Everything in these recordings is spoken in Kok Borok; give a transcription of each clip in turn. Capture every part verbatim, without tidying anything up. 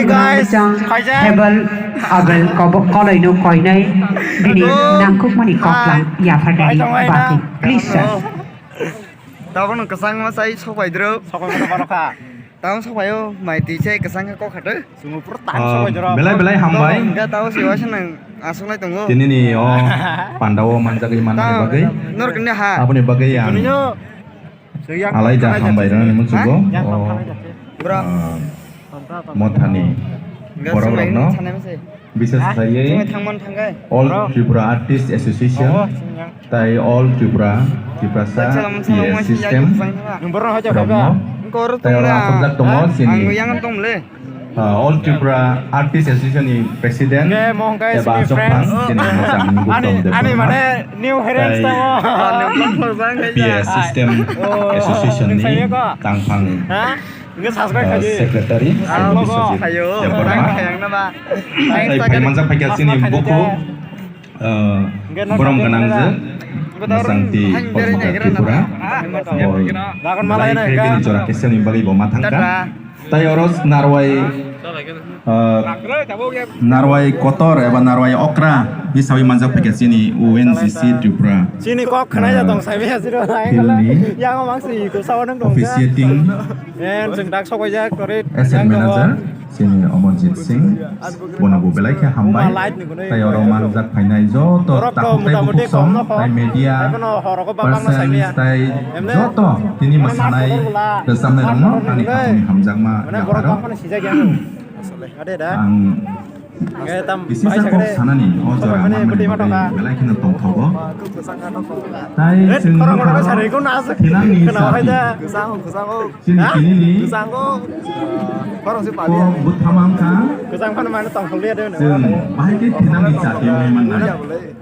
Guys, Machang, khaijak. Hebel, Abel, kobo-, koloino koinai, bini Oh. nangkukmani koklam, Hi. yaphar dari, Hi, tongbai na. baki. Please, sir. Oh. Tabuk nwng kwchangma sai sokbai dro. Sokbai dro, borok kha. Tamo sokbai o, mai twi sai kwchang khe kok khato. Chwngno pura tang Ah, sokbai dro. belai belai hambai. Tamo hwnkhe tamo se waisa nang aswk lai tongo. Tini ni o panda o manjagwi manna ni Tamo bagwi. Norok ni ha. Aboni bagwi ang Tini no. Alaida hambai rwna ni muchugo. Bro. Ah, mothani borok rokno bises khaiwi All Tripura Artist Association tai All Tripura Tiprasa P S System rokno tai oro asokjak tongo chini. Ah, All Tripura Artist Association ni President eba asokphang chini mwchang ni ani bukhom de ani borma. Mane new hereng tai tongo. P S System Association ni tangphang, ah, Secretary Biswajit Debbarma. Tai phai manjak phaikha chini bukhuk, ah, borom gwnang je Mwchangti Padmaka Tripura. Bo belai khe bini jora keseni bagwi bo ma thangkha. Tai oro narwai, ah, narwai kotor eba narwai okra hisabai manjak phaikha chini O N G C Tripura. Chini kok khwnai ja tong sai maya chiro. Field ni yang mang si ko sawa nang tong. Officiating asset manager chini Amarjit Singh, bono bo belai khe hambai. Tai oro manjak phainai joto takhuk tai bukhuk song, tai media persons, tai joto tini mwsanai, rwchapnai rokno ani khatungni hamjakma yapharo ang kisa kok sanani o jora manmani bagwi belai kheno tongthogo. Tai chwng thinangni sati. Chini tini ni kok bwthama wngkha. Kwchang phano mano tong thok liya de. Chwng bahai khe thinangni chati wngwi mannai.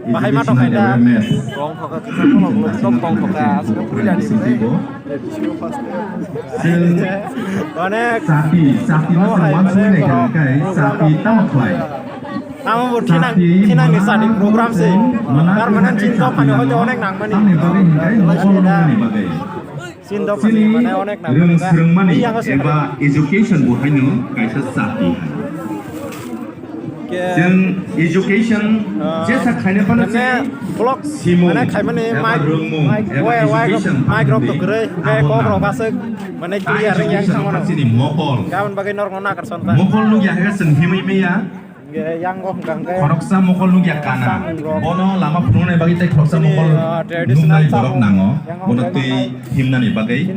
Education awareness. Chwng tong thok kha, aswk puila ni. Chwng chati, chati no chwng wansugwi naikha hwnkhe chati tamo khlai. Tamo bo thinang, thinangni chati program se. Tar mane chini dophani hoito onek nangmani. Tamni bagwi hwnkhe nokol nangmani bagwi. Chini rwng swrwngmani eba education bo haino kaisa chati hai. Chwng education jesa khaina phano chini simung eba rwngmung eba education phano education phano chini mokol. Mokol nukya khe chwng himwi maya. Khoroksa mokol nukya kana. Bono lama phunuknai bagwi tei khoroksa mokol nuknai borok nango. Bono twi himnani bagwi.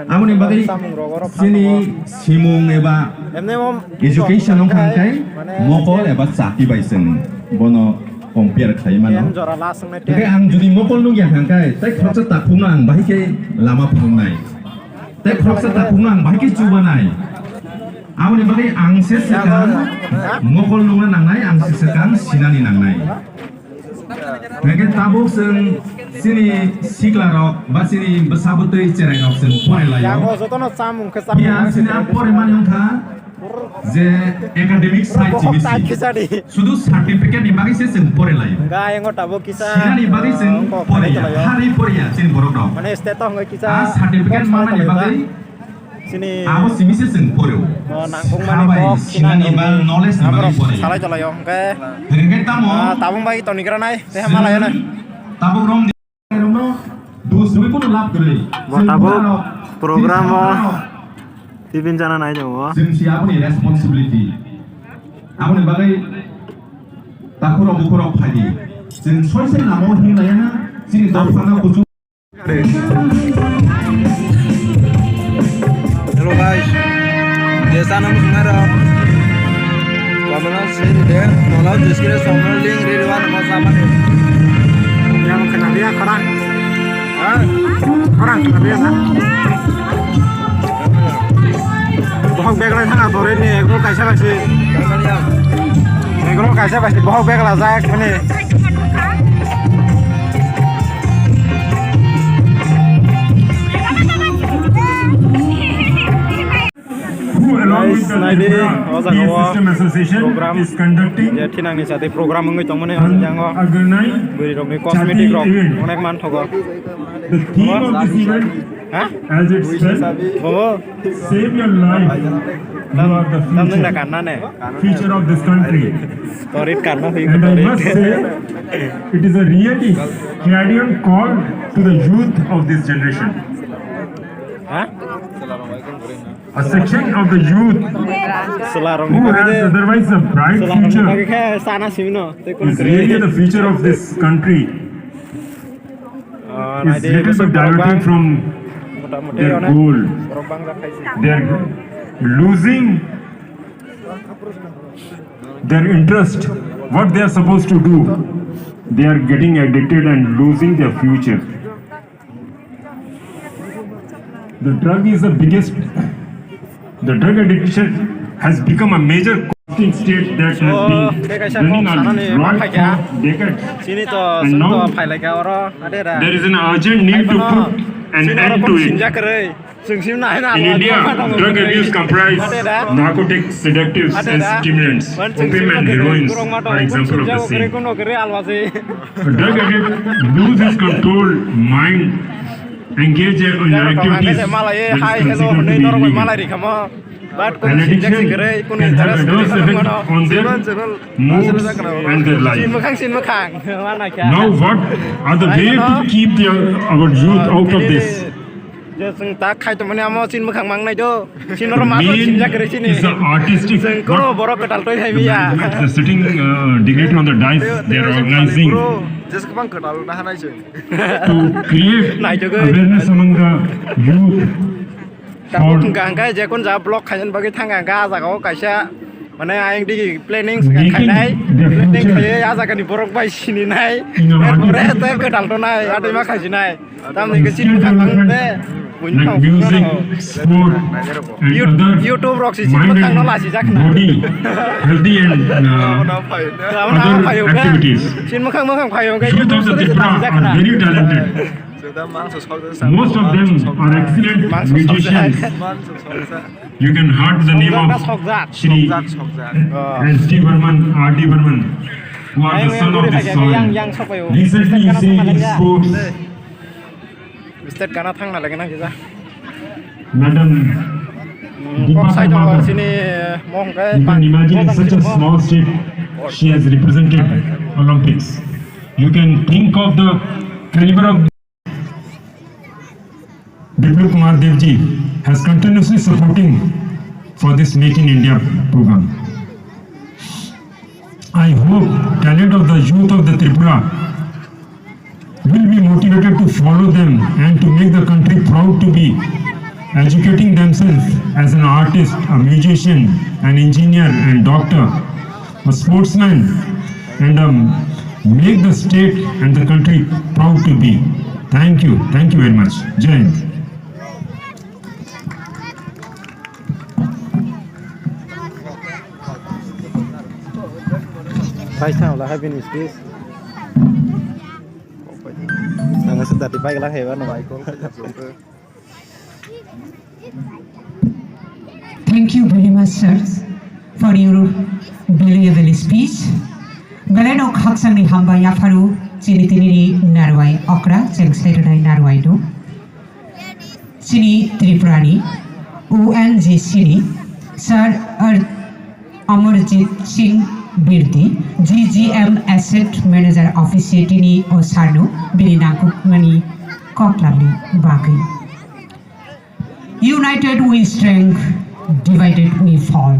Aboni bagwi chini simung eba education wngkha hwnkhe mokol eba chati bai chwng bono compare khlai mano. Hwnkhe ang jodi mokol nukya hwnkhe tei khoroksa takhukno ang bahai khe lama phunuknai. Tei khoroksa takhukno ang bahai khe chubanai. Aboni bagwi ang se swkang mokol nungna nangnai, ang se swkang sinani nangnai. Hwnkhe tabuk chwng chini siklarok ba chini bwsa bwtwi cherairok chwng porelaio. Phiya chini a porimani wngkha je academic side chibisi. Sudu certificate ni bagwi se chwng porelaio. Sinani bagwi chwng poreya, hari poreya chini borok rok. A certificate manani bagwi abo simi se chwng poreo. Sabai sinani ba knowledge ni bagwi poreo. Hwnkhe tamo tabung bai toni gra nai, tei malai ano. Tabuk rong Bo tabuk program o tibin jana nai tongo. Chwng si aboni responsibility. Aboni bagwi takhurok bukhurok phaidi. Chwng soisai lama o hinlaiya na chini dophano kuchuk. Hello guys, je chana muchungnai rok, komano sini de, nola description o link ri rwna mo samani. Yang khna dia khorang. Ha? Khorang khna dia na. Bohok bag lai thanga dore ni, ego kaisa kaisi. Ego kaisa kaisi, bohok bag la jak mani. Guys, naidi, o jaga o program, je thinangni chati program wngwi tongmani, o jang o bwrwi rokni cosmetic rok onek manthogo. Ha? Bobo? You are the future, future of this country. And I must say, it is a really clarion call to the youth of this generation. A section of the youth who has otherwise a bright future is really the future of this country. Is little bit diverting from their goal. They are losing their interest, what they are supposed to do. They are getting addicted and losing their future. The drug is the biggest, the drug addiction has become a major costing state that has been running a lot for decades. And now there is an urgent need to put an end to it. In India, drug abuse comprises narcotics, seductives, and stimulants. Opium and heroines are example of the same. A drug addict loses control, mind, engage in activities that is considered to be illegal. An addiction can have adverse effect on their moods and their life. Now, what are the way to keep the, our youth out of this? Je chwng tak khai tongmani amo chini mwkhang mangnai do. Chini oro ma sinjak kwrwi chini. Is the artistic, chwng koro borok kwtal twi hai miya. The sitting, uh, dignitary on the dais, they are organizing to create awareness among the youth. Tabuk hwnkha hwnkhe je kun ja block khainani bagwi thangkha hwnkhe ah jagao kaisa. Mane ayang digi planning khainai, planning khaiwi ah jagani borok bai sininai, tei kwtal tonai, atwi ma khaisinai. Tamni khe chini bwkhak tang de, buini thang music, sport, and other YouTube rok si chini bwkhak no lasi jak na. Body, healthy and, uh, other activities. Chini bwkhak bwkhak phaio khe YouTube of the Tripura are very talented. Most of them are excellent musicians. You can heard the name of Shri S D Barman, R D Barman, who are the son of this soil. Recently, you see in sports, Madam Deepika Mata. You can imagine such a small state she has represented Olympics. You can think of the caliber of Biplab Kumar Dev ji has continuously supporting for this Make in India program. I hope talent of the youth of the Tripura will be motivated to follow them and to make the country proud to be educating themselves as an artist, a musician, an engineer and doctor, a sportsman, and, um, make the state and the country proud to be. Thank you. Thank you very much. Jai Hind. Paisa wala hai bini speech. Ang asa dati bike la hai ba no. Thank you very much, sir, for your valuable speech. Belai no khakchangni hambai yapharu chini tinini narwai okra, cheng sairanai narwai do. Chini Tripurani O N G C ni Sir Ar-, Amarjit Singh Birdi, G G M Asset Manager Office tini o sarno bini nangkukmani koklamni bagwi. United we strength, divided we fall.